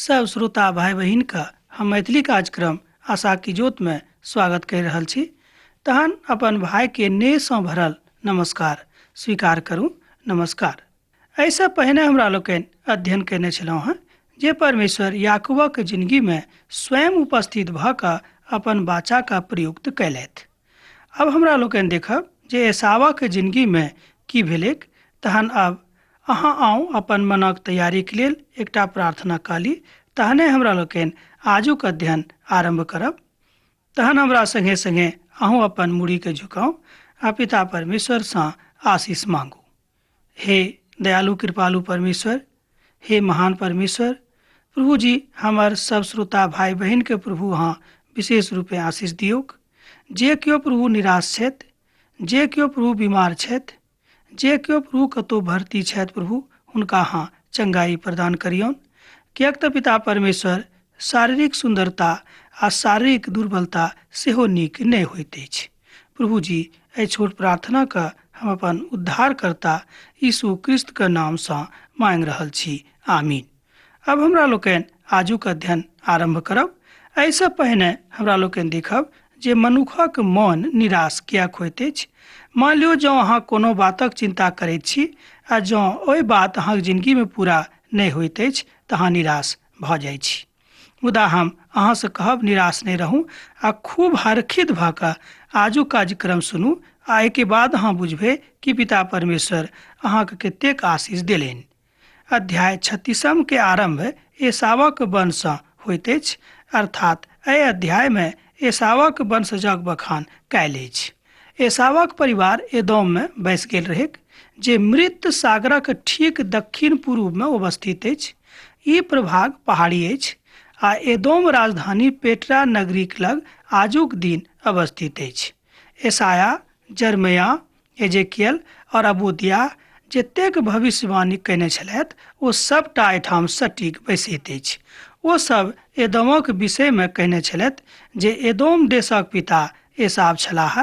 सब श्रोता भाई बहिन का हम मैथिली कार्यक्रम आशा की ज्योत में स्वागत कर रहल छी। तहन अपन भाई के नेह सँ भरल नमस्कार स्वीकार करू। नमस्कार। एहिसँ पहिने हमरा लोकनि अध्ययन कयने छलहुँ हेँ जे परमेश्वर याकूबक जिंदगी में स्वयं उपस्थित भऽ कऽ अपन वाचा का प्रयुक्त कयलथि। अब हमरा लोकनि देखब जे एसावक जिंदगी में की भेलैक। तहन अब अहाँ आउ अपन मनक तैयारीके लेल एकटा प्रार्थना कऽ ली, तहने हमरा लोकनि आजुक अध्ययन आरम्भ करब। तहन हमरा संगे संगे अहूँ अपन मूड़ीके झुकाउ आ पिता परमेश्वरसँ आशीष मांगू। हे दयालु कृपालु परमेश्वर, हे महान परमेश्वर प्रभु जी, हमर सब श्रोता भाई बहिन के प्रभु अहाँ विशेष रूपे आशीष दियौक। जे केओ प्रभु निराश छथि, जे केओ प्रभु बीमार छथि, जे केओ प्रभु कतहु भर्ती छथि प्रभु, हुनका अहाँ चंगाई प्रदान करियौन। किएक तऽ पिता परमेश्वर शारीरिक सुन्दरता आ शारीरिक दुर्बलता सेहो नीक नहि होइत अछि। प्रभु जी, एहि छोट प्रार्थना के हम अपन उद्धारकर्ता यीशु क्रिस्त के नाम सँ मांगि रहल छी, आमीन। अब हमरा लोकनि आजुक अध्ययन आरम्भ करब। एहिसँ पहिने हमरा लोकनि देखब जे मनुखक मन निराश किएक होइत अछि। मान लियौ जँ अहाँ कोनो बातक चिंता करैत छी आ जँ ओहि बात अहाँक जिंदगीमे पूरा नहि होइत अछि तऽ अहाँ निराश भऽ जाइ छी। मुदा हम अहाँसँ कहब, निराश नहि रहू आ खूब हरखित भऽ कऽ आजुक कार्यक्रम सुनू आ एहिके बाद अहाँ बुझबै कि पिता परमेश्वर अहाँके कतेक आशीष देलनि। अध्याय 36 के आरम्भ एसावक वंशसँ होइत अछि, अर्थात एहि अध्यायमे एसावक वंशजक बखान कयल अछि। एसावक परिवार एदोममे बसि गेल रहैक, जे मृत सागरक ठीक दक्षिण पूर्वमे अवस्थित अछि। ई प्रभाग पहाड़ी अछि आ एदोम राजधानी पेट्रा नगरीक लग आजुक दिन अवस्थित अछि। एसाया, जर्मया, एजेकियल और अबूदिया जतेक भविष्यवाणी कयने छलथि ओ सबटा एहिठाम सटीक बैसैत अछि। ओ सब एदोमक विषयमे कहने छलथि जे एदोम देशक पिता एसाव छलाह।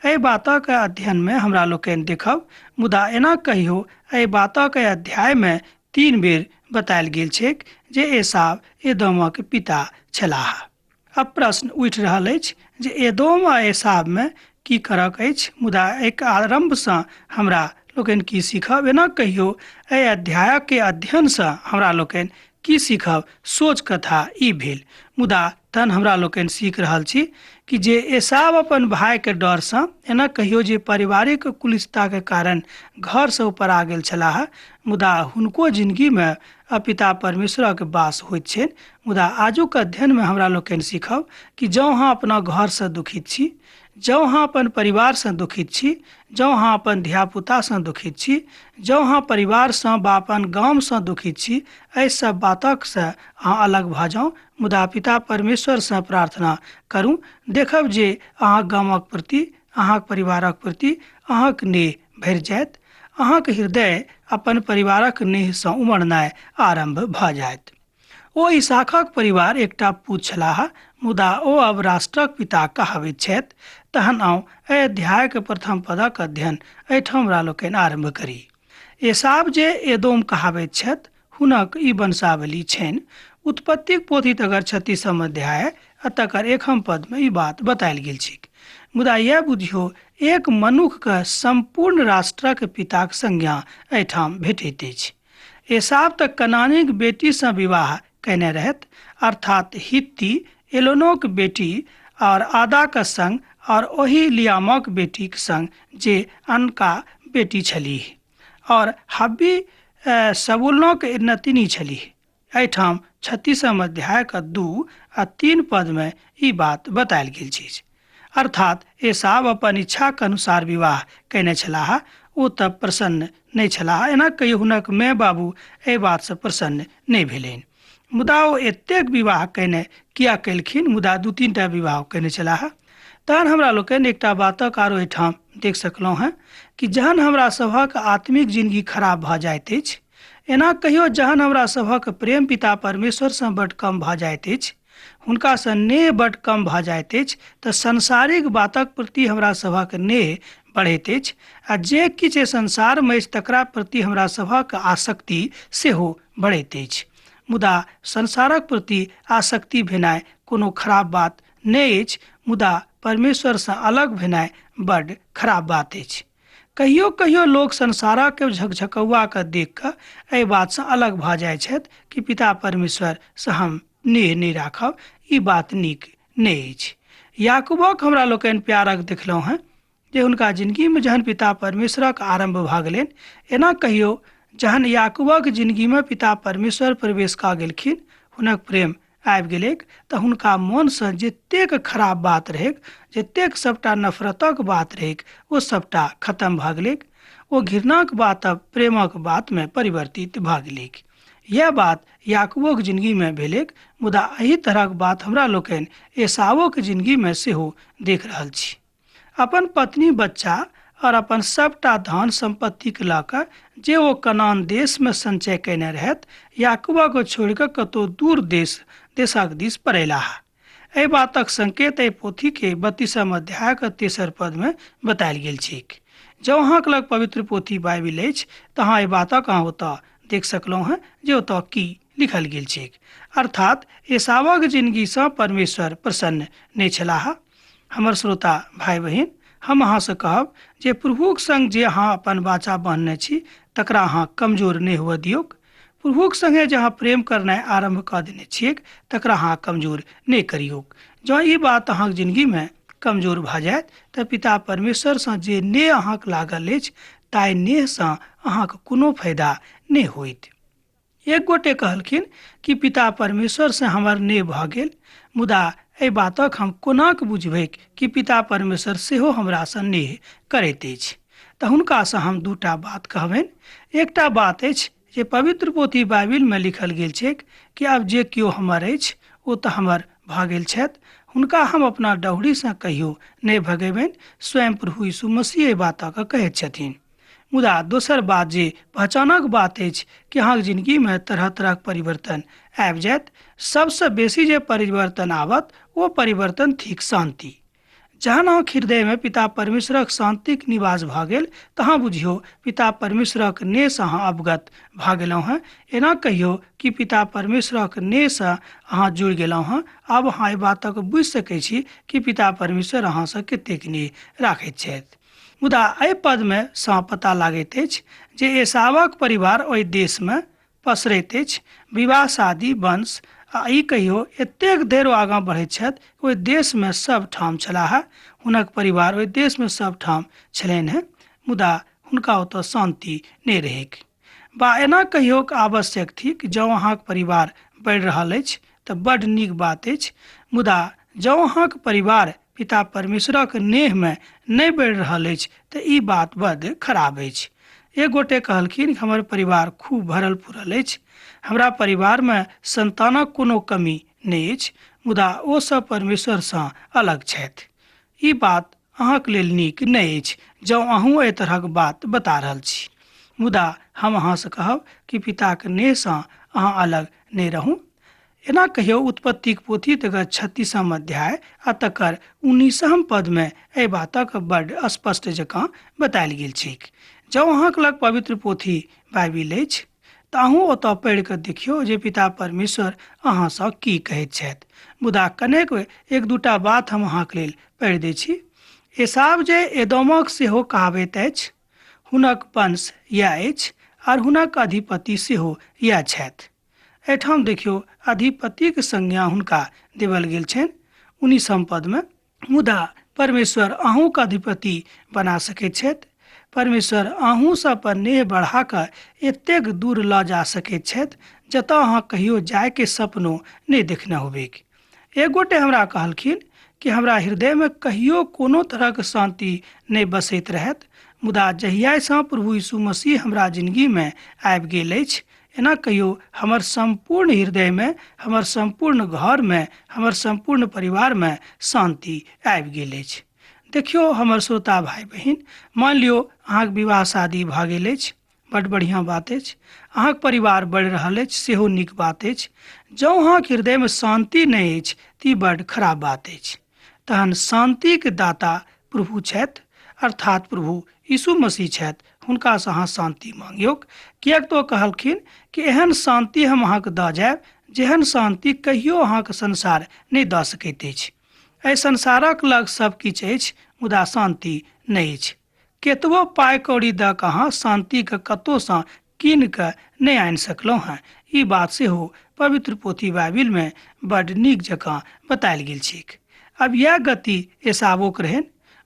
एहि बातक अध्ययनमे हमरा लोकनि देखब, मुदा एना कहियो एहि बातक अध्यायमे 3 बेर बतायल गेल छैक जे एसाव एदोमक पिता छलाह। अब प्रश्न उठि रहल अछि जे एदोम आ एसावमे की करक अछि, मुदा एक आरम्भसँ हमरा लोकनि की सीखब। एना कहियो एहि अध्यायके अध्ययनसँ हमरा लोकनि की सीखब, सोच कथा ई भेल। मुदा तहन हमरा लोकनि सीख रहल छी कि जे एसाव अपन भाइके डरसँ, एना कहियो जे पारिवारिक कुलिशताके कारण घरसँ ऊपर आ गेल छलाह, मुदा हुनको जिंदगीमे पिता परमेश्वरक वास होइत छनि। मुदा आजुक अध्ययनमे हमरा लोकनि सीखब कि जँ अहाँ अपना घरसँ दुखित छी, जँ अहाँ अपन परिवारसँ दुखित छी, जँ अहाँ अपन धियापुतासँ दुखित छी, जँ अहाँ परिवारसँ वा अपन गामसँ दुखित छी, एहि सब बातकसँ अहाँ अलग भऽ जाउ, मुदा पिता परमेश्वरसँ प्रार्थना करू। देखब जे अहाँ गामक प्रति, अहाँक परिवारक प्रति अहाँक नेह भरि जायत। अहाँक हृदय अपन परिवारक नेहसँ उमड़नाइ आरम्भ भऽ जायत। ओ इसाखक परिवार एकटा पूत छलाह, मुदा ओ अब राष्ट्रक पिता कहाबैत छथि। तहन आउ एहि अध्यायक प्रथम पदक अध्ययन एहिठाम हमरा लोकनि आरम्भ करी। एसाव जे एदोम कहाबैत छथि, हुनक ई वंशावली छनि। उत्पत्तिक पोथी तकर 36 अध्याय आ तकर 1 पदमे ई बात बतायल गेल छैक। मुदा यह बुझियो एक मनुखके सम्पूर्ण राष्ट्रक पिताक संज्ञा एहिठाम भेटैत अछि। एसाव तऽ कनानीक बेटीसँ विवाह कयने रहथि, अर्थात हित्ती एलोनोक बेटी और आदाक संग और ओहि लियामक बेटीक संग जे अनका बेटी छलीह, और हब्बी सबुलनोक नतिनी छलीह। एहिठाम 36 अध्यायक 2 आ 3 पदमे ई बात बतायल गेल अछि। अर्थात एसाव अपन इच्छाक अनुसार विवाह कयने छलाह, ओ तब प्रसन्न नहि छलाह। एना कहियो हुनक माय बाबू एहि बातसँ प्रसन्न नहि भेलनि। मुदा ओ एतेक विवाह कयने किया केलखिन, मुदा 2-3 टा विवाह कयने छलाह। तहन हमरा लोकनि एकटा बातक आरो एहिठाम देख सकलहुँ हेँ कि जहन हमरा सभक आत्मिक जिंदगी खराब भऽ जाइत अछि, एना कहियो जहन हमरा सभक प्रेम पिता परमेश्वरसँ बड्ड कम भऽ जाइत अछि, हुनकासँ नेह बड्ड कम भऽ जाइत अछि, तऽ सांसारिक बातक प्रति हमरा सभक नेह बढ़ैत अछि आ जे किछु संसारमे अछि तकरा प्रति हमरा सभक आसक्ति सेहो बढ़ैत अछि। मुदा संसारक प्रति आसक्ति भेनाइ कोनो खराब बात नहि अछि, मुदा परमेश्वरसँ अलग भेनाइ बड्ड खराब बात अछि। कहियो कहियो लोक संसारक झकझकौआके देख कऽ एहि बातसँ अलग भऽ जाइ छथि कि पिता परमेश्वरसँ हम नेह नहि राखब, ई बात नीक नहि अछि। याकूबक हमरा लोकनि प्यारक देखलहुँ हेँ जे हुनका जिनगीमे जहन पिता परमेश्वरक आरम्भ भऽ गेलनि, एना कहियो जहन याकूबक जिनगीमे पिता परमेश्वर प्रवेश कऽ गेलखिन, हुनक प्रेम आबि गेलैक, तऽ हुनका मोनसँ जतेक खराब बात रहैक, जतेक सबटा नफरतक बात रहैक, ओ सबटा खतम भऽ गेलैक। ओ घृणाक बात अब प्रेमक बातमे परिवर्तित भऽ गेलैक। यैह बात याकूबोक जिनगीमे भेलैक, मुदा एहि तरहक बात हमरा लोकनि एसावोक जिनगीमे सेहो देख रहल छी। अपन पत्नी, बच्चा और अपन सबटा धन सम्पत्तिके लऽ कऽ जे ओ कनान देशमे संचय कयने रहथि, याकूबक छोड़ि कऽ कतहु दूर देशक दिस पड़ेलाह। एहि बातक संकेत एहि पोथीके 32 अध्यायक 3 पदमे बतायल गेल छैक। जँ अहाँके लग पवित्र पोथी बाइबिल अछि तऽ अहाँ एहि बातक अहाँ ओतऽ देख सकलहुँ हेँ जे ओतऽ की लिखल गेल छैक। अर्थात एसावक जिनगीसँ परमेश्वर प्रसन्न नहि छलाह। हमर श्रोता भाइ बहिन, हम अहाँसँ कहब जे प्रभुक संग जे अहाँ अपन वाचा बान्हने छी तकरा अहाँ कमजोर नहि हुअ दियौक। प्रभुक संगे जे अहाँ प्रेम करनाइ आरम्भ कऽ देने छियैक तकरा अहाँ कमजोर नहि करियौक। जँ ई बात अहाँक जिनगीमे कमजोर भऽ जायत तऽ पिता परमेश्वरसँ जे नेह अहाँक लागल अछि ताहि नेहसँ अहाँक कोनो फायदा नहि होइत। एक गोटे कहलखिन कि पिता परमेश्वरसँ हमर नेह भऽ गेल, मुदा एहि बातक हम कोनाक बुझबैक कि पिता परमेश्वर सेहो हमरासँ नेह करैत अछि। तऽ हुनकासँ हम दूटा बात कहबनि। एकटा बात अछि जे पवित्र पोथी बाइबिलमे लिखल गेल छैक कि आब जे केओ हमर अछि ओ तऽ हमर भऽ गेल छथि, हुनका हम अपना डहुरीसँ कहियो नहि भगेबनि। स्वयं प्रभु यीशु मसीह एहि बातक कहैत छथिन। मुदा दोसर बात जे पहचानक बात अछि कि अहाँके जिनगीमे तरह तरहक परिवर्तन आबि जायत। सबसँ बेसी जे परिवर्तन आबत ओ परिवर्तन थिक शान्ति। जहन अहाँके हृदयमे पिता परमेश्वरक शान्तिक निवास भऽ गेल तहाँ बुझियौ पिता परमेश्वरक नेहसँ अहाँ अवगत भऽ गेलहुँ हेँ। एना कहियौ कि पिता परमेश्वरक नेहसँ अहाँ जुड़ि गेलहुँ हेँ। आब अहाँ एहि बातक बुझि सकै छी कि पिता परमेश्वर अहाँसँ कतेक नेह राखैत छथि। मुदा एहि पदमे सँ पता लागैत अछि जे एसावक परिवार ओहि देशमे पसरैत अछि, विवाह शादी वंश आ ई कहियो एतेक देर ओ आगाँ बढ़ैत छथि ओहि देशमे सब ठाम छलाह, हुनक परिवार ओहि देशमे सब ठाम छलनि हेँ, मुदा हुनका ओतऽ शान्ति नहि रहैक। बा एना कहियोक आवश्यक थिक जँ अहाँक परिवार बढ़ि रहल अछि तऽ बड्ड नीक बात अछि, मुदा जँ अहाँक परिवार पिता परमेश्वरक नेहमे नहि बढ़ि रहल अछि तऽ ई बात बड्ड खराब अछि। एक गोटे कहलखिन हमर परिवार खूब भरल पुरल अछि, हमरा परिवारमे संतानक कोनो कमी नहि अछि, मुदा ओ सब परमेश्वरसँ अलग छथि। ई बात अहाँक लेल नीक नहि अछि जँ अहूँ एहि तरहक बात बता रहल छी। मुदा हम अहाँसँ कहब कि पिताक नेहसँ अहाँ अलग नहि रहू। एना कहियो उत्पत्तिक पोथी तकर 36 अध्याय आ तकर 19 पदमे एहि बातक बड्ड स्पष्ट जकाँ बतायल गेल छैक। जँ अहाँक लग पवित्र पोथी बाइबिल अछि तऽ अहूँ ओतऽ पढ़ि कऽ देखियौ जे पिता परमेश्वर अहाँसँ की कहैत छथि। मुदा कनेक एक दूटा बात हम अहाँक लेल पढ़ि दै छी। एसाव जे एदोमक सेहो कहाबैत अछि, हुनक वंश यैह अछि आर हुनक अधिपति सेहो यैह छथि। एहिठाम देखियौ अधिपतिक संज्ञा हुनका देवल गेल छनि 19 पदमे। मुदा परमेश्वर अहूँके अधिपति बना सकैत छथि। परमेश्वर अहूँसँ अपन नेह बढ़ा कऽ एतेक दूर लऽ जा सकैत छथि जतऽ अहाँ कहियो जायके सपनो नहि देखने होबैक। एक गोटे हमरा कहलखिन कि हमरा हृदयमे कहियो कोनो तरहक शान्ति नहि बसैत रहत, मुदा जहियासँ प्रभु यीशु मसीह हमरा जिनगीमे आबि गेल अछि, एना कहियो हमर सम्पूर्ण हृदयमे, हमर सम्पूर्ण घरमे, हमर सम्पूर्ण परिवारमे शान्ति आबि गेल अछि। देखियौ हमर श्रोता भाइ बहिन, मान लियौ अहाँके विवाह शादी भऽ गेल अछि, बड्ड बढ़िआँ बात अछि, अहाँके परिवार बढ़ि रहल अछि सेहो नीक बात अछि। जँ अहाँके हृदयमे शान्ति नहि अछि तऽ ई बड्ड खराब बात अछि। तहन शान्तिके दाता प्रभु छथि, अर्थात प्रभु यीशु मसीह छथि, हुनकासँ अहाँ शान्ति माँगियौक, किएक तऽ ओ कहलखिन कि एहन शान्ति हम अहाँके दऽ जायब जेहन शान्ति कहियो अहाँके संसार नहि दऽ सकैत अछि। एहि संसारक लग सब किछु अछि मुदा शान्ति नहि अछि। केतबो पाइ कौड़ी दऽ कऽ अहाँ शान्तिके कतहुसँ कीन कऽ नहि आनि सकलहुँ हेँ। ई बात सेहो पवित्र पोथी बाइबिलमे बड्ड नीक जकाँ बतायल गेल छैक। आब इएह गति एसावोक रहनि,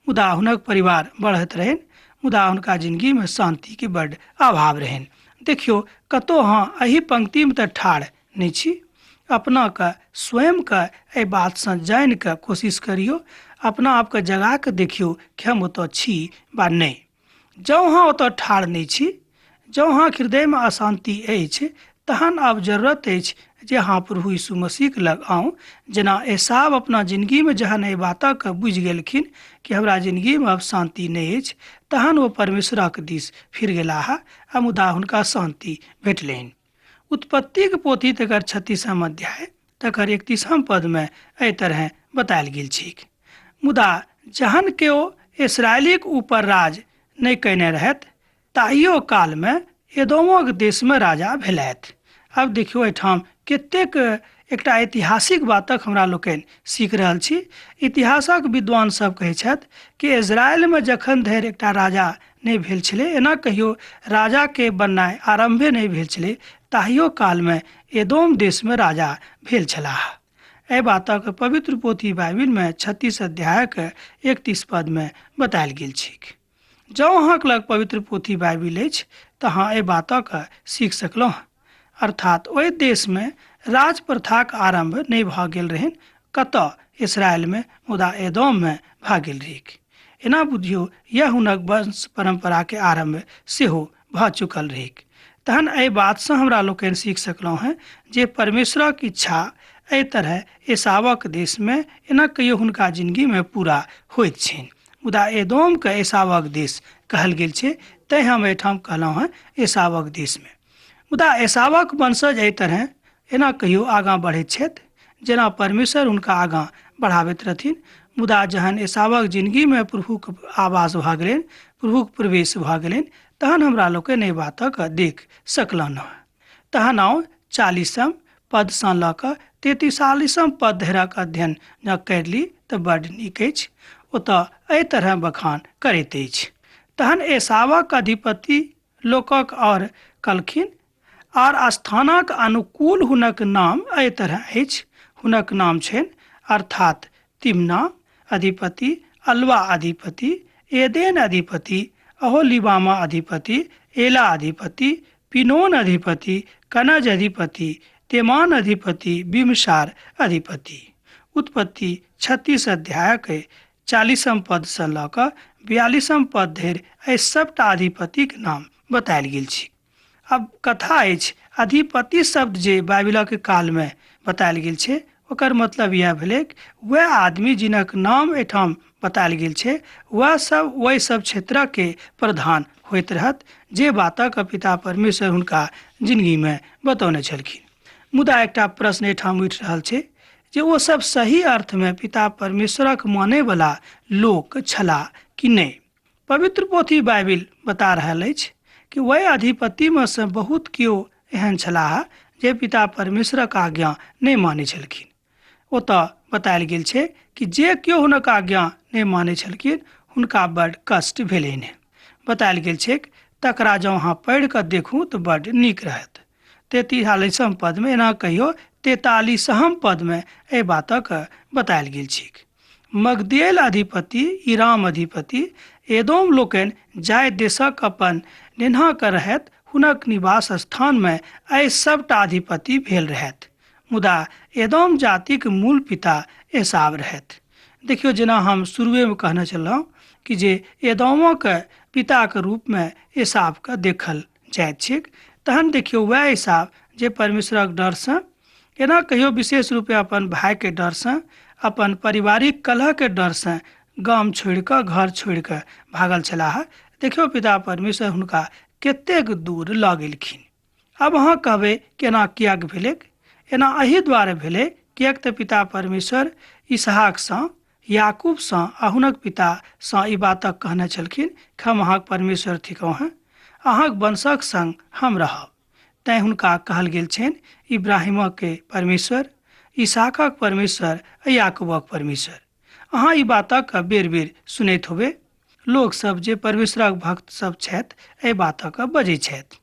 मुदा हुनक परिवार बढ़ैत रहनि, मुदा हुनका जिनगीमे शान्तिके बड्ड अभाव रहनि। देखियौ, कतहु अहाँ एहि पंक्तिमे तऽ ठाढ़ नहि छी। अपनाके स्वयंके एहि बातसँ जानि कऽ कोशिश करियौ, अपना आपके जगा कऽ देखियौ कि हम ओतऽ छी वा नहि। जँ अहाँ ओतऽ ठाढ़ नहि छी, जँ अहाँके हृदयमे अशान्ति अछि, तहन आब जरूरत अछि जे अहाँ प्रभु यीशु मसीहके लग आउ। जेना एसाव अपना जिनगीमे जहन एहि बातके बुझि गेलखिन कि हमरा जिनगीमे आब शान्ति नहि अछि, तहन ओ परमेश्वरक दिस फिर गेलाह आ मुदा हुनका शान्ति भेटलनि। उत्पत्तिक पोथी तकर 36 अध्याय तकर 31 पदमे एहि तरहे बतायल गेल छैक। मुदा जहन केओ इसराइलीक ऊपर राज नहि कयने रहथि, ताहियो कालमे एदोमक देशमे राजा भेलथि। आब देखियौ एहिठाम कतेक एकटा ऐतिहासिक बातक हमरा लोकनि सीख रहल छी। इतिहासक विद्वान सब कहै छथि कि इजरायलमे जखन धरि एकटा राजा नहि भेल छलै, एना कहियो राजाके बननाइ आरम्भे नहि भेल छलै, ताहियो कालमे एदोम देशमे राजा भेल छलाह। एहि बातक पवित्र पोथी बाइबिलमे 36 अध्यायक 31 पदमे बतायल गेल छैक। जँ अहाँके लग पवित्र पोथी बाइबिल अछि तऽ अहाँ एहि बातक सीख सकलहुँ। अर्थात ओहि देशमे राज प्रथाक आरम्भ नहि भऽ गेल रहनि, कतऽ? इसराइलमे, मुदा एदोममे भऽ गेल रहैक। एना बुझियौ यह हुनक वंश परम्पराके आरम्भ सेहो भऽ चुकल रहैक। तहन एहि बातसँ हमरा लोकनि सीख सकलहुँ हेँ जे परमेश्वरक इच्छा एहि तरहे एसावक देशमे एना कहियो हुनका जिनगीमे पूरा होइत छनि। मुदा एदोमके एसावक देश कहल गेल छै, तैँ हम एहिठाम कहलहुँ हेँ एसावक देशमे। मुदा एसावक वंशज एहि तरहे एना कहियो आगाँ बढ़ैत छथि जेना परमेश्वर हुनका आगाँ बढ़ाबैत रहथिन। मुदा जहन एसावक जिनगीमे प्रभुक आवास भऽ गेलनि, प्रभुक प्रवेश भऽ गेलनि, तहन हमरा लोकनि एहि बातक देख सकलहुँ। तहन आउ 40 पदसँ लऽ कऽ 43 पद धरिक अध्ययन जँ करि ली तऽ बड्ड नीक अछि। ओतऽ एहि तरहे बखान करैत अछि। तहन एसावक अधिपति लोकक आओर कहलखिन, आर स्थानक अनुकूल हुनक नाम एहि तरह अछि। हुनक नाम छनि अर्थात तिम्ना अधिपति, अलवा अधिपति, एदेन अधिपति, अहोलिबामा अधिपति, एला अधिपति, पिनोन अधिपति, कनज अधिपति, तेमान अधिपति, बिमसार अधिपति। उत्पत्ति 36 अध्यायके 40 पदसँ लऽ कऽ 42 पद धरि एहि सबटा अधिपतिक नाम बतायल गेल छै। अब कथा अछि अधिपति शब्द जे बाइबिलक कालमे बतायल गेल छै, ओकर मतलब इएह भेलै वएह आदमी जिनक नाम एहिठाम बतायल गेल छै वएह सब ओहि सब क्षेत्रके प्रधान होइत रहत, जे बातक पिता परमेश्वर हुनका जिनगीमे बतौने छलखिन। मुदा एकटा प्रश्न एहिठाम उठि रहल छै जे ओ सब सही अर्थमे पिता परमेश्वरक मानैवला लोक छलाह कि नहि। पवित्र पोथी बाइबिल बता रहल अछि कि वएह अधिपतिमे सँ बहुत केओ एहन छलाह जे पिता परमेश्वरक आज्ञा नहि मानै छलखिन। ओतऽ बतायल गेल छै कि जे केओ हुनक आज्ञा नहि मानै छलखिन हुनका बड्ड कष्ट भेलनि। बतायल गेल छैक तकरा जँ अहाँ पढ़ि कऽ देखू तऽ बड्ड नीक रहत। 43 पदमे एना कहियो 43 पदमे एहि बातक बतायल गेल छैक। मगदियल अधिपति, ईराम अधिपति, एदोम लोकनि जाहि देशक अपन नेन्हा कऽ रहैत हुनक निवास स्थानमे एहि सबटा अधिपति भेल रहैत। मुदा एदोम जातिक मूल पिता एसाव रहैत। देखियौ, जेना हम शुरुएमे कहने छलहुँ कि जे एदोमक पिताके रूपमे एसावके देखल जाइत छैक, तहन देखियौ वएह एसाव जे परमेश्वरक डरसँ एना कहियो विशेष रूपे अपन भाइके डरसँ, अपन पारिवारिक कलहके डरसँ गाम छोड़ि कऽ, घर छोड़ि कऽ भागल छलाह। देखियौ पिता परमेश्वर हुनका कतेक दूर लऽ गेलखिन। आब अहाँ कहबै कि एना किएक भेलैक? एना एहि दुआरे भेलै किएक तऽ पिता परमेश्वर इसहाकसँ, याकूबसँ आ हुनक पितासँ ई बातक कहने छलखिन कि हम अहाँक परमेश्वर थिकहुँ हेँ। अहाँक वंशक संग हम रहब। तैँ हुनका कहल गेल छनि इब्राहिमक परमेश्वर, इसहाकक परमेश्वर आ याकूबक परमेश्वर। अहाँ ई बातक बेर-बेर सुनैत होबै। लोक सब जे परमेश्वरक भक्त सब छथि एहि बातक बजै छथि।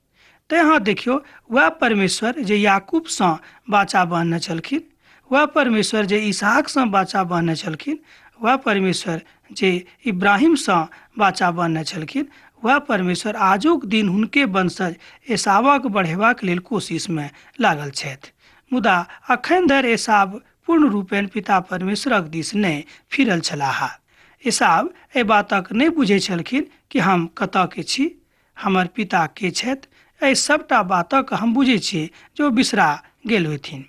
तैँ अहाँ देखियौ, वएह परमेश्वर जे याकूबसँ वाचा बान्हने छलखिन, वएह परमेश्वर जे इसहाकसँ वाचा बान्हने छलखिन, वएह परमेश्वर जे इब्राहिमसँ वाचा बान्हने छलखिन, वएह परमेश्वर आजुक दिन हुनके वंशज एसावक बढ़ेबाक लेल कोशिशमे लागल छथि। मुदा अखन धरि एसाव पूर्ण रूपेण पिता परमेश्वरक दिस नहि फिरल छलाह। एसाव एहि बातक नहि बुझै छलखिन कि हम कतऽ के छी, हमर पिता के छथि। एहि सबटा बातक हम बुझै छी जे ओ बिसरा गेल होथिन।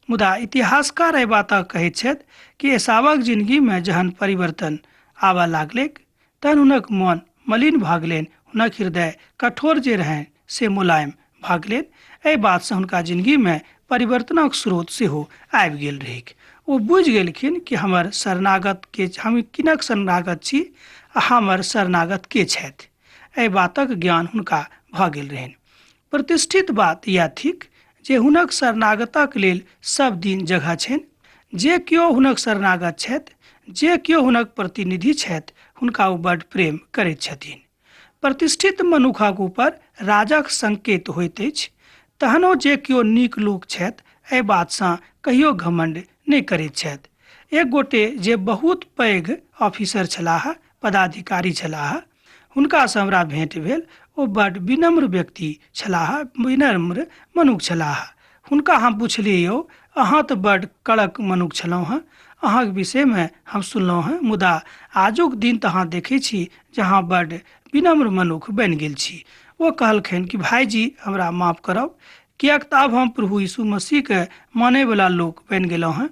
मुदा इतिहासकार एहि बातक कहैत छथि कि एसावक जिनगीमे जहन परिवर्तन आबऽ लागलैक तहन हुनक मन मलिन भऽ गेलनि, हुनक हृदय कठोर जे रहनि से मुलायम भऽ गेलनि। एहि बातसँ हुनका जिनगीमे परिवर्तनक स्रोत सेहो आबि गेल रहैक। ओ बुझि गेलखिन कि हमर शरणागत के, हम किनक शरणागत छी आ हमर शरणागत के छथि। एहि बातक ज्ञान हुनका भऽ गेल रहनि। प्रतिष्ठित बात इएह थिक जे हुनक शरणागतक लेल सब दिन जगह छनि। जे केओ हुनक शरणागत छथि, जे केओ हुनक प्रतिनिधि छथि, हुनका ओ बड्ड प्रेम करैत छथिन। प्रतिष्ठित मनुखक ऊपर राजक संकेत होइत अछि। तहनो जे केओ नीक लोक छथि, एहि बातसँ कहियो घमण्ड नहि करैत छथि। एक गोटे जे बहुत पैघ ऑफिसर छलाह, पदाधिकारी छलाह, हुनकासँ हमरा भेँट भेल। ओ बड्ड विनम्र व्यक्ति छलाह, विनम्र मनुख छलाह। हुनका हम पुछलियै, यौ अहाँ तऽ बड्ड कड़क मनुख छलहुँ हँ, अहाँक विषयमे हम सुनलहुँ हँ, मुदा आजुक दिन तऽ अहाँ देखै छी जे अहाँ बड्ड विनम्र मनुख बनि गेल छी। ओ कहलखिन कि भाइजी हमरा माफ करब, किएक तऽ आब हम प्रभु यीशु मसीहके मानैवला लोक बनि गेलहुँ हँ।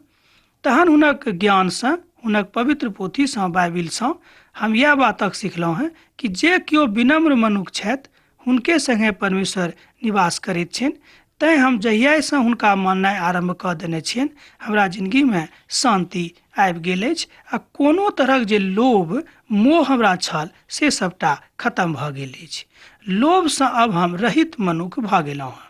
तहन हुनक ज्ञानसँ, हुनक पवित्र पोथीसँ, बाइबिलसँ हम इएह बातक सिखलहुँ हँ कि जे केओ विनम्र मनुख छथि हुनके संगे परमेश्वर निवास करैत छनि। तैँ हम जहियासँ हुनका माननाइ आरम्भ कऽ देने छियनि, हमरा जिनगीमे शान्ति आबि गेल अछि आ कोनो तरहक जे लोभ मोह हमरा छल से सभटा खतम भऽ गेल अछि। लोभसँ अब हम रहित मनुख भऽ गेलहुँ हँ।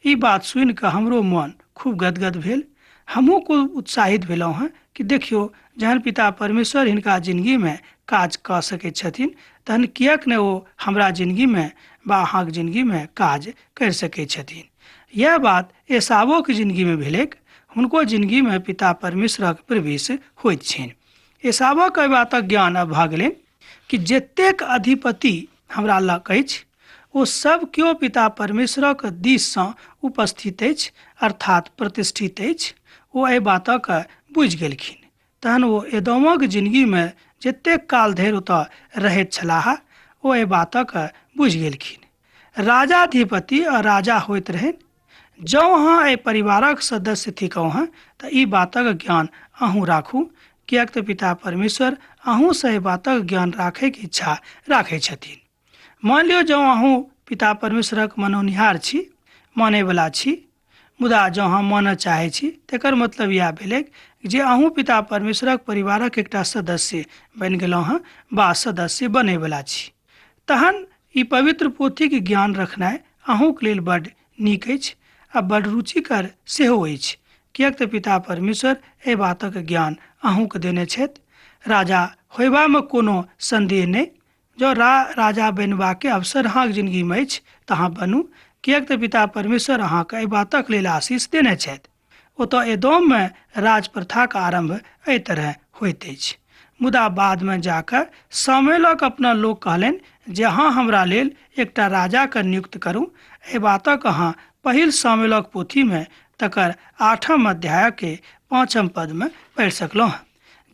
ई बात सुनि कऽ हमरो मन खूब गदगद भेल। हमहूँ खूब उत्साहित भेलहुँ हँ कि देखियौ, जहन पिता परमेश्वर हिनका जिनगीमे काज कऽ सकैत छथिन तहन किएक ने ओ हमरा जिनगीमे वा अहाँक जिनगीमे काज करि सकैत छथिन। इएह बात एसावोक जिनगीमे भेलैक। हुनको जिनगीमे पिता परमेश्वरक प्रवेश होइत छनि। एसावक एहि बातक ज्ञान आब भऽ गेलनि कि जतेक अधिपति हमरा लग अछि ओ सब केओ पिता परमेश्वरक दिससँ उपस्थित अछि, अर्थात प्रतिष्ठित अछि। ओ एहि बातक बुझि गेलखिन। तहन ओ एदोमक जिनगीमे जतेक काल धरि ओतऽ रहैत छलाह ओ एहि बातक बुझि गेलखिन। राजाधिपति आ राजा होइत रहनि। जँ अहाँ एहि परिवारक सदस्य थिकहुँ हँ तऽ ई बातक ज्ञान अहूँ राखू, किएक तऽ पिता परमेश्वर अहूँसँ एहि बातक ज्ञान राखैके इच्छा राखै छथिन। मान लियौ जँ अहूँ पिता परमेश्वरक मनौनिहार छी, मानैवला छी, मुदा जँ अहाँ मानऽ चाहै छी तकर मतलब इएह भेलैक जे अहूँ पिता परमेश्वरक परिवारक एकटा सदस्य बनि गेलहुँ हँ वा सदस्य बनैवला छी। तहन ई पवित्र पोथीक ज्ञान रखनाइ अहूँक लेल बड्ड नीक अछि आ बड्ड रुचिकर सेहो अछि, किएक तऽ पिता परमेश्वर एहि बातक ज्ञान अहूँके देने छथि। राजा होयबामे कोनो सन्देह नहि। जँ राजा बनबाके अवसर अहाँके जिनगीमे अछि तऽ अहाँ बनू, किएक तऽ पिता परमेश्वर अहाँके एहि बातक लेल आशीष देने छथि। ओतऽ एदोममे राज प्रथाक आरम्भ एहि तरहे होइत अछि। मुदा बादमे जा कऽ सामुएलक अपना लोक कहलनि जे अहाँ हमरा लेल एकटा राजाके नियुक्त करू। एहि बातक अहाँ पहिल सामुएलक पोथीमे तकर 8म अध्यायके 5म पदमे पढ़ि सकलहुँ हँ।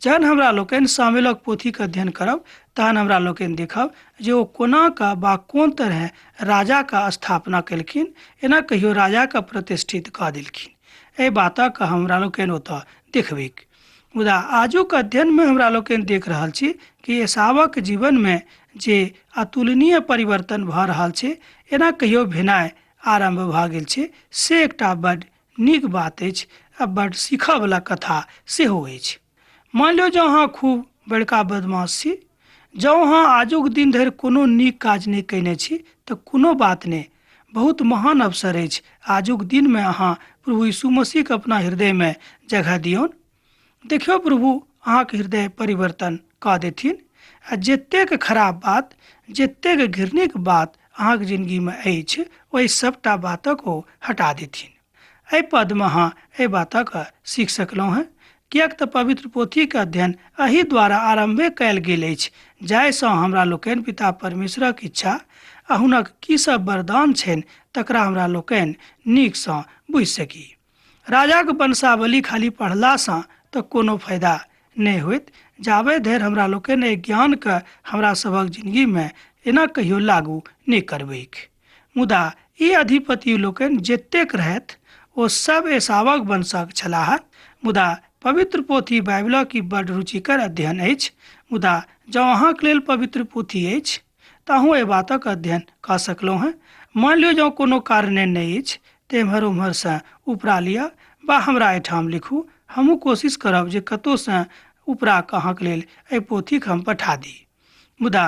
जहन हमरा लोकनि सामुएलक पोथीके अध्ययन करब तहन हमरा लोकनि देखब जे ओ कोना कऽ वा कोन तरहे राजाके स्थापना केलखिन, एना कहियो राजाके प्रतिष्ठित कऽ देलखिन। एहि बातक हमरा लोकनि ओतऽ देखबैक। मुदा आजुक अध्ययनमे हमरा लोकनि देख रहल छी कि एसावक जीवनमे जे अतुलनीय परिवर्तन भऽ रहल छै, एना कहियो भेनाइ आरम्भ भऽ गेल छै, से एकटा बड्ड नीक बात अछि आ बड्ड सीखऽवला कथा सेहो अछि। मानि लियौ जँ अहाँ खूब बड़का बदमाश छी, जँ अहाँ आजुक दिन धरि कोनो नीक काज नहि कयने छी तऽ कोनो बात नहि। बहुत महान अवसर अछि। आजुक दिनमे अहाँ प्रभु यीशु मसीहके अपना हृदयमे जगह दियौन। देखियौ प्रभु अहाँके हृदय परिवर्तन कऽ देथिन आ जतेक खराब बात, जतेक घृणिक बात अहाँके जिन्दगीमे अछि, ओहि सभटा बातक ओ हटा देथिन। एहि पदमे अहाँ एहि बातक सीख सकलहुँ हेँ, किएक तऽ पवित्र पोथीके अध्ययन एहि द्वारा आरम्भे कयल गेल अछि जाहिसँ हमरा लोकनि पिता परमेश्वरक इच्छा आ हुनक की सब वरदान छनि तकरा हमरा लोकनि नीकसँ बुझि सकी। राजाक वंशावली खाली पढ़लासँ तऽ कोनो फायदा नहि होइत जाबे धरि हमरा लोकनि एहि ज्ञानके हमरा सभक जिन्दगीमे एना कहियो लागू नहि करबैक। मुदा ई अधिपति लोकनि जतेक रहथि ओ सब एसावक वंशक छलाह। मुदा पवित्र पोथी बाइबिलक ई बड रुचिकर अध्ययन अछि। मुदा जँ अहाँके लेल पवित्र पोथी अछि तऽ अहूँ एहि बातक अध्ययन कऽ सकलहुँ हेँ। मानि लियौ जँ कोनो कारणे नहि अछि तऽ एम्हर ओम्हरसँ उपरा लिअ वा हमरा एहिठाम लिखू, हमहूँ कोशिश करब जे कतहुसँ उपरा कऽ अहाँके लेल एहि पोथीके हम पठा दी। मुदा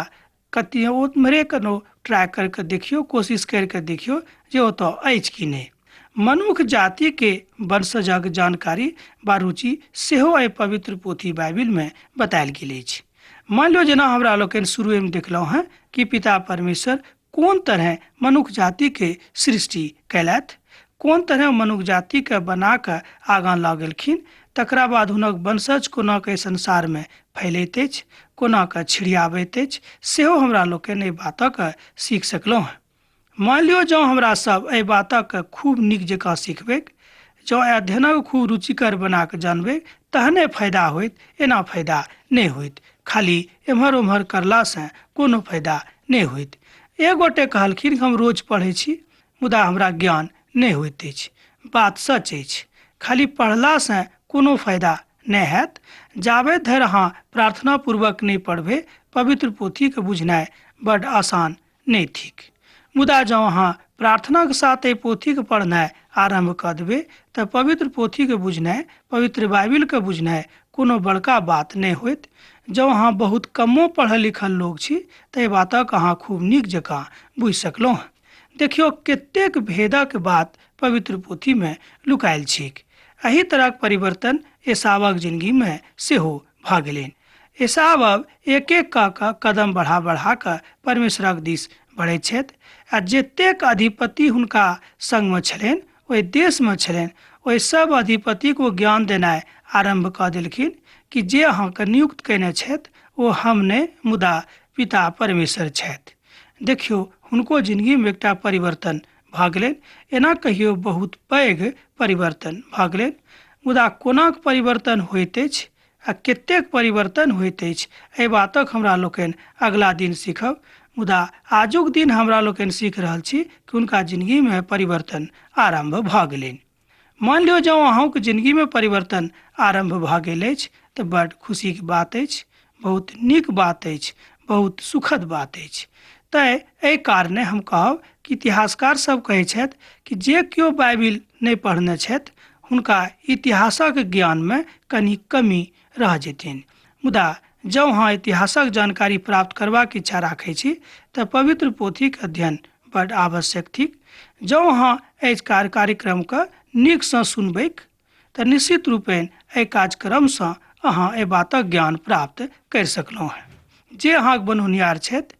कतियो ओम्हरे कोनो ट्राइ करि कऽ देखियौ, कोशिश करि कऽ देखियौ जे ओतऽ अछि कि नहि। मनुख जातिके वंशजक जानकारी वा रुचि सेहो एहि पवित्र पोथी बाइबिलमे बतायल गेल अछि। मानि लियौ जेना हमरा लोकनि शुरुएमे देखलहुँ हेँ कि पिता परमेश्वर कोन तरहे मनुख जातिके सृष्टि कयलथि, कोन तरहे मनुख जातिके बना कऽ आगाँ लऽ गेलखिन, तकरा बाद हुनक वंशज कोना कऽ एहि संसारमे फैलैत अछि, कोना कऽ छिड़ियाबैत अछि, सेहो हमरा लोकनि एहि बातक सीख सकलहुँ हेँ। मानि लियौ जँ हमरा सब एहि बातक खूब नीक जकाँ सिखबैक, जँ एहि अध्ययनक खूब रुचिकर बना कऽ जानबै तहने फायदा होइत, एना फायदा नहि होइत। खाली एम्हर ओम्हर करलासँ कोनो फायदा नहि होइत। एक गोटे कहलखिन हम रोज पढ़ै छी मुदा हमरा ज्ञान नहि होइत अछि। बात सच अछि, खाली पढ़लासँ कोनो फायदा नहि हैत। जाबे धरि अहाँ प्रार्थना पूर्वक नहि पढ़बै, पवित्र पोथीके बुझनाइ बड्ड आसान नहि थिक। मुदा जँ अहाँ प्रार्थनाक साथ एहि पोथीके पढ़नाइ आरम्भ कऽ देबै तऽ पवित्र पोथीके बुझनाइ, पवित्र बाइबिलके बुझनाइ कोनो बड़का बात नहि होइत। जँ अहाँ बहुत कमो पढ़ल लिखल लोक छी तऽ एहि बातक अहाँ खूब नीक जकाँ बुझि सकलहुँ। देखियौ कतेक भेदक बात पवित्र पोथीमे लुकायल छैक। एहि तरहक परिवर्तन एसावक जिन्दगीमे सेहो भऽ गेलनि। एसाव अब एक एक कऽ कऽ कदम बढ़ा बढ़ा कऽ परमेश्वरक दिस बढ़ैत छथि आ जतेक अधिपति हुनका संगमे छलनि, ओहि देशमे छलनि, ओहि सब अधिपतिक ओ ज्ञान देनाइ आरम्भ कऽ देलखिन कि जे अहाँके नियुक्त कयने छथि ओ हम नहि मुदा पिता परमेश्वर छथि। देखियौ हुनको जिन्दगीमे एकटा परिवर्तन भऽ गेलनि। एना कहियौ बहुत पैघ परिवर्तन भऽ गेलनि। मुदा कोनाक परिवर्तन होइत अछि आ कतेक परिवर्तन होइत अछि, एहि बातक हमरा लोकनि अगिला दिन सीखब। मुदा आजुक दिन हमरा लोकनि सीख रहल छी कि हुनका जिन्दगीमे परिवर्तन आरम्भ भऽ गेलनि। मानि लियौ जँ अहूँके जिन्दगीमे परिवर्तन आरम्भ भऽ गेल अछि तऽ बड्ड खुशीके बात अछि, बहुत नीक बात अछि, बहुत सुखद बात अछि। तैँ एहि कारणे हम कहब कि इतिहासकार सब कहै छथि कि जे केओ बाइबिल नहि पढ़ने छथि हुनका इतिहासक ज्ञानमे कनि कमी रह जेथिन। मुदा जँ अहाँ इतिहासक जानकारी प्राप्त करबाक इच्छा राखै छी तऽ पवित्र पोथीक अध्ययन बड्ड आवश्यक थिक। जँ अहाँ एहि कार्यक्रमके नीकसँ सुनबैक तऽ निश्चित रूपेण एहि कार्यक्रमसँ अहाँ एहि बातक ज्ञान प्राप्त करि सकलहुँ हेँ। जे अहाँके बनौनिहार छथि,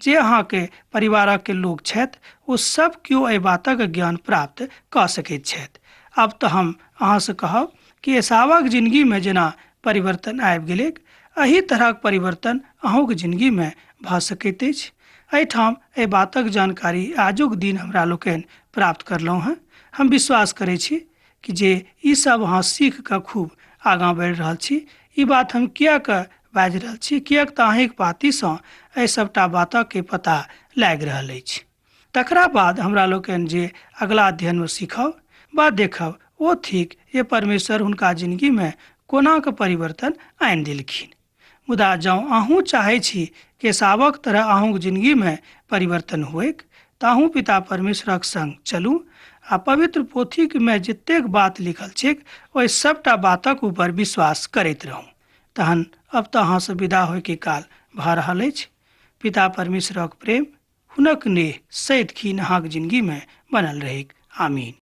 जे अहाँके परिवारक लोक छथि, ओ सब केओ एहि बातक ज्ञान प्राप्त कऽ सकैत छथि। आब तऽ हम अहाँसँ कहब कि एसावक जिन्दगीमे जेना परिवर्तन आबि गेलैक, एहि तरहक परिवर्तन अहूँके जिन्दगीमे भऽ सकैत अछि। एहिठाम एहि बातक जानकारी आजुक दिन हमरा लोकनि प्राप्त करलहुँ हेँ। हम विश्वास करै छी कि जे ई सब अहाँ सीख कऽ खूब आगाँ बढ़ि रहल छी। ई बात हम किएक बाजि रहल छी, किएक तऽ अहीँक पातीसँ एहि सबटा बातके पता लागि रहल अछि। तकरा बाद हमरा लोकनि जे अगला अध्ययनमे सीखब वा देखब ओ थिक जे परमेश्वर हुनका जिन्दगीमे कोना कऽ परिवर्तन आनि देलखिन। मुदा जँ अहूँ चाहै छी कि एसावक तरह अहूँक जिन्दगीमे परिवर्तन होइक तऽ अहूँ पिता परमेश्वरक संग चलू आ पवित्र पोथीमे जतेक बात लिखल छैक ओहि सबटा बातक ऊपर विश्वास करैत रहू। तहन अब तऽ अहाँसँ विदा होइके काल भऽ रहल अछि। पिता परमेश्वरक प्रेम, हुनक नेह सदिखन अहाँक जिनगीमे बनल रहैक। आमीन।